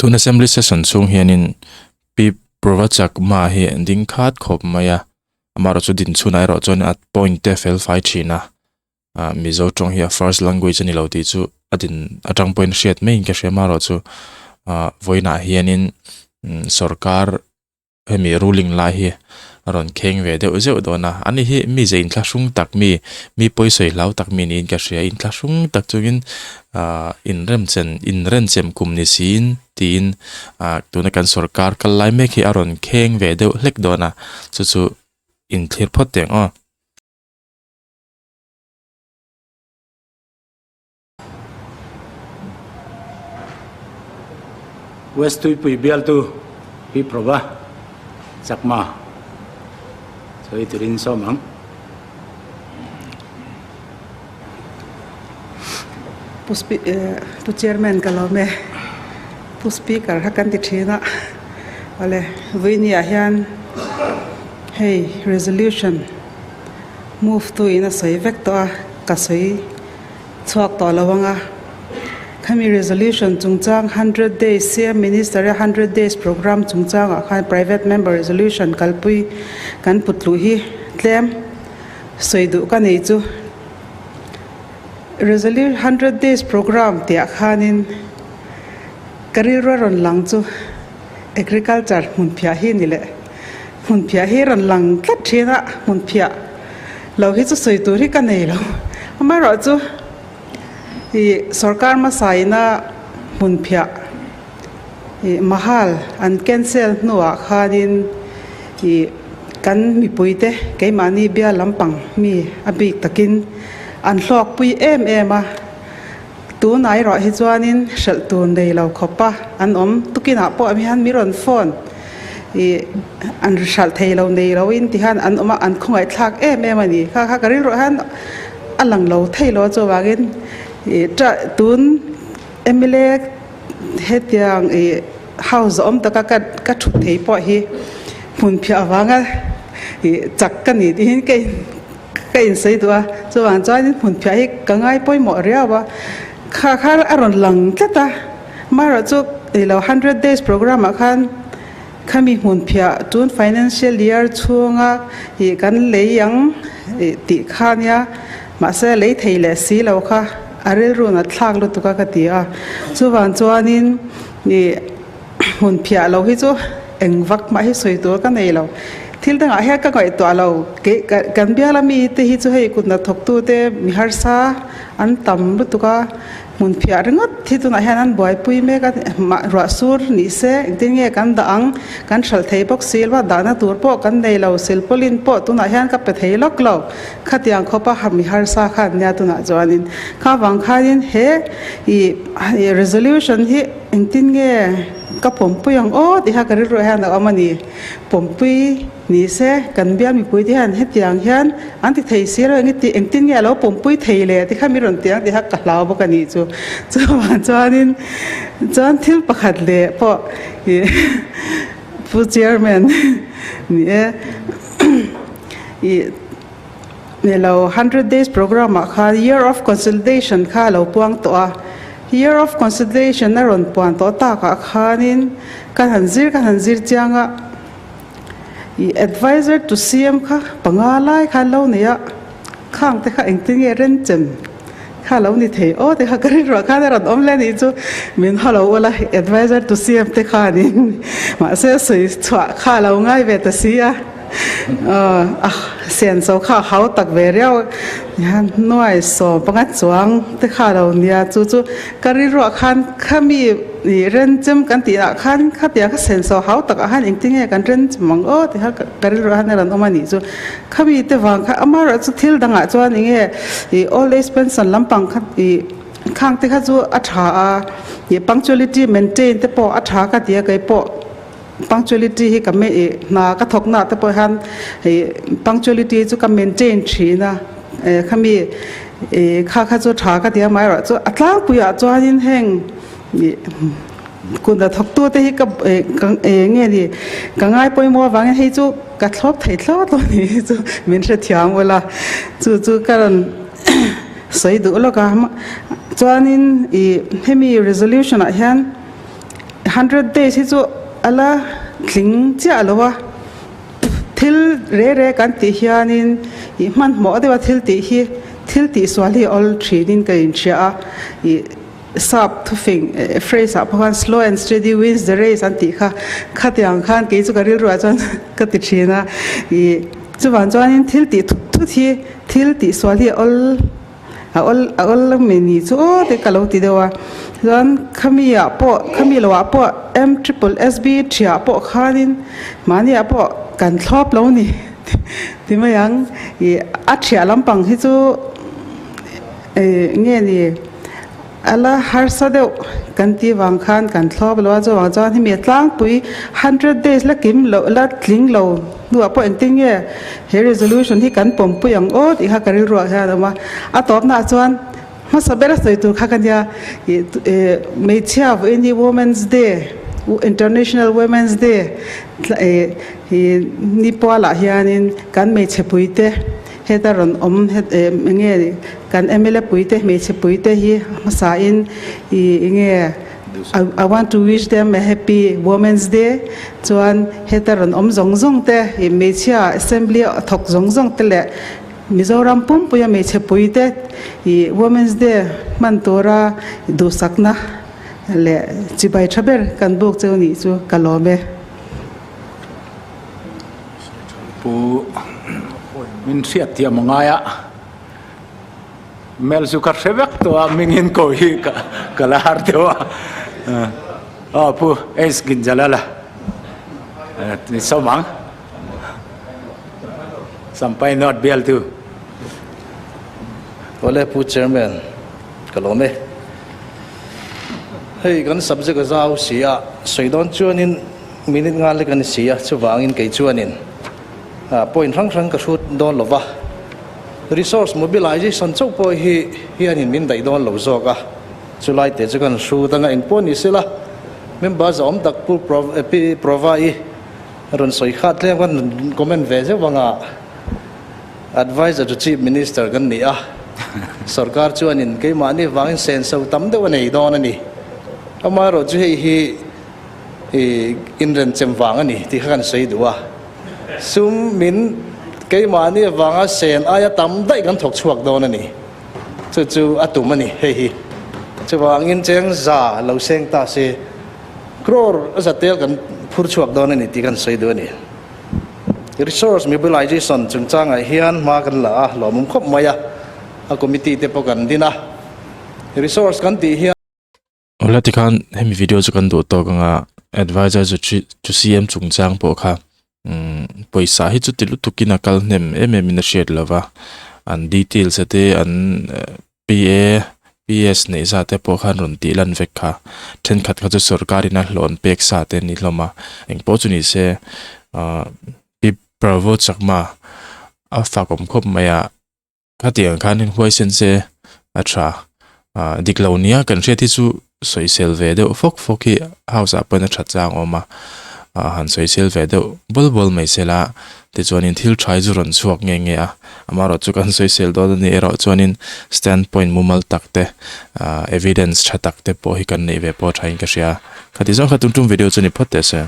Tun Assembly Session chhung hianin Pi Prova Chakma hi an ding khat khawp mai a, amaherawhchu din chhunah erawh chuan a point te a fel fai thin a, ah Mizo tawng hi a first language a ni lo tih chu a din atang pawhin hriat maiin ka hria amaherawhchu ah vawiinah hianin sawrkar hemi ruling lai hi a rawn kheng ve deuh zeuh dawn a ani hi mi ze inthlahrung tak mi mi pawisawi hlau tak mi niin ka hria inthlahrung tak chungin ahh inremchen inrenchem kum ni siin tiin ah tuna kan sawrkar kal lai mek hi a rawn kheng ve deuh hlek dawn a chu chu inthlir phawt teh ang aw. West Tuipui bialtu Pi Prabha Chakma sawi turin sawm ang. Pu Pu Chairman ka lawm e. Pu Speaker kha kan ti thin a. Awle vawinia hian hei resolution move tu in a sawi vek tawh a ka sawi chhuak tawh lo ang a. Khami resolution chungchang hundred days CM Minister a hundred days programme chungchangah khan private member resolution kalpui kan put luh hi tlem sawi duh ka nei chu. Resolu hundred days programme tihah khanin ka rilru a rawn lang chu agriculture hmunphiah hi ni leh hmunphiah hi rawn lang tlat thin a hmunphiah lo hi chu sawi tur hi ka nei lo amaherawhchu Ih sorkar hmasa ina hmunphiah ih mahal an cancel hnuah khanin ih kan mipuite keimahni bial lampang mi a bik takin an hlawkpui em em a, tunah erawh hi chuanin hrelh tur nei lo khawpa an awm tukinah pawh hian mi rawn phone ih an hralh thei lo nei loin ti hian an awm a an khawngaihthlak em em a ni kha kha ka rilruah hian a lang lo thei lo chuvangin ih ta tun mla hetiang ih house awm taka ka ka thut thei pawh hi hmun phiah avanga ih chak ka ni tiin ka in ka insawi duh a chuvang chuanin hmun phiah hi ka ngai pawimawh riau a kha kha a rawn lang tlat a amaherawhchu ih lo hundred days programme ah khan Khami hmun phiah tun financial year chhunga ih kan lei ang ih tih kha nia mahse lei thei leh si lo kha a rilru nat thlak lutuk a ka ti a chuvang chuanin ih hmun phiah lo hi chu eng vak mah hi sawi tur ka nei lo thil dangah hian ka ngaihtuah lo kei kan bial ami te hi chu hei kut hnathawk tu te mi harsa an tam lutuk a. Hmun phiah ringawt hi tunah hian an buaipui mek a, mah ruah sur ni se engtin nge kan dah ang, kan hralh thei bawk si lo a, dahna tur pawh kan nei lo, silpawlin pawh tunah hian ka pe thei lawk lo, khatiang khawpa ha mi harsa kha an nia tunah chuanin kha vang khanin he ih resolution hi engtin nge ka pawmpui ang aw tih kha ka rilruah hian a awm a ni, pawmpui. Ni se, kan bial mipui te hian hetiang hian an ti thei si lo eng ti engtin nge a lo pawmpui thei le ti kha mi rawn ti ang tih kha ka hlau bawk a nih chu. Chuvang chuanin chuan thil pakhat leh pawh ih Pu Chairman ni e ih ni lo hundred days programme ah khan year of consolidation kha a lo puang tawh a, year of consolidation a rawn puan tawh takah khanin ka han zir ka han zir chiang a. I adviser to CM kha panga lai kha an lo nei a, khang te kha engtin nge renchem kha lo ni thei aw te kha ka rilruah khan a rawn awm hle anih chu min haw lo ula adviser to CM te khanin mahse sawi chhuah kha a lo ngai ve ta si a aw a senso kha a hau tak ve riau a nuai sawm panga chuang te kha a lo nia chu chu ka rilruah khan khami Ih renchem kan tih ah khan khatia kha senso hau tak ah khan engtin nge kan renchem ang aw tih kha ka rilru ah khan a rawn awm a nih chu. Khami te vang kha amaherawh chu thil dang ah chuan eng nge ih old age pension lampang kha ih khang te kha chu a tha a, ih punctuality maintain te pawh a tha ka ti a keipawh punctuality hi ka ih hna ka thawk na ah te pawh hian ih punctuality chu ka maintain thin a khami ih kha kha chu tha ka ti a amaherawh chu a tlangpui ah chuanin heng. Kun a thawktute hi ka eng nge ni ka ngai pawimawh avangin hei chu ka thlawp thei thlawt lo ni hi chu min hrethiam ula chu chu ka rawn sawi duh lawk a chuanin ih hemi resolution ah hian 100 days hi chu ala tling chiah lo a, thil re re kan tih hianin ih hmanhmawh deuha thil tih hi thil tihsual hi a awl thinin ka inhria a, ih sap thufing phrase ah pawh khan slow and steady wins the race an tih kha khatiang khan kei chu ka rilruah chuan ka ti thin a, ih chuvang chuanin thil tih thut thut hi thil tihsual hi a awl. A awl a awl lo mai ni chu aw te ka lo ti deuh a, chuan khami ah pawh khami lo ah pawh M triple S B thiah pawh khanin mahni ah pawh kan thlawp lo ni ti mai ang ih a thiah lampang hi chu ih nge ni a la harsa deuh kan tih vang khan kan thlawp lo a chuvang chuan hemi a tlangpui hundred days la kim loh la tling lo hnuah pawh engtin nge he resolution hi kan pawmpui ang aw tih kha ka rilruah hian a awm a a tawpnaah chuan hmasa ber a sawi tur kha ka nia ih eh hmeichhia vawiin hi women's day international women's day eh ih ni pualah hianin kan hmeichhe puite Heta rawn awm het em enge kan mla puite hmeichhe puite hi hmasa in ih enge I want to wish them a happy women's day chuan heta rawn awm zawng zawng te ih hmeichhia assembly a thawk zawng zawng te leh Mizoram pumpuia hmeichhe puite ih women's day hman tura duhsakna leh chibai tha ber kan buk cheu nih chu ka lawm e. Pu min hriat thiam a ngai a, mel chu ka hre vek tawh a, mingin ko hi ka la har deuh a. Aw Pu H Ginjalala ni sawm ang. Champai North bialtu. Awle Pu Chairman, ka lawm e. Hei kan subject a zau si a, sawi dawn chuanin Minute nga lek a ni si a, chuvangin kei chuanin point hrang hrang ka hrut dawn lo va, resource mobilization chauh pawh hi hianin min daih dawn lo zawk a, chulai te chu kan hrut anga engpawh ni sela, member zahawm tak Pu Pi Prova-i rawn sawi kha tlem khan rawn comment ve zeuh anga adviser to chief minister kan ni a, sorkar chuanin keimahni vangin senso tam deuh a nei dawn a ni, amaherawhchu hei hi I inrenchem vang a ni tih kha kan sawi duh a, sum min keimahni avanga sen aia tam daih kan thawk chhuak dawn a ni. Chu chu a tum a ni hei hi. Chuvangin cheng za lo seng ta se crore a za tel kan phur chhuak dawn a ni tih kan sawi duh a ni. Resource mobilization chungchangah hian hma kan la a, lawmawm khawp mai a, a committee te pawh kan din a. Resource kan tih hian. Awle tikhan hemi video chu kan duh tawk anga advisor chu chi chu CM chungchang pawh kha umm pawisa hi chuti lutukin a kal hnem em em in a hriat lova an details te an PA PS neih zat te pawh khan rawn tih lan vek kha thenkhat kha chu sorkar in a hlawn pek sa te an ni hlawm a engpawh chu ni se ahh Pi Pravo Chakma a fakawm khawp mai a. Khatiang khanin huaisen se a tha. Ah dik lo nia kan hriat hi chu sawisel ve deuh fawk fawk hi house ah pawhin a that chang awm a. Ah han sawisel ve deuh bawl bawl mai se la tichuanin thil tha hi chu rawn chhuak nge nge a. Amaherawh chu kan sawisel dawn a nih erawh chuanin stand point mumal tak te ah evidence tha tak te pawh hi kan neih ve pawh thain ka hria. Khati zawng kha tum tum video chu ni phawt teh se.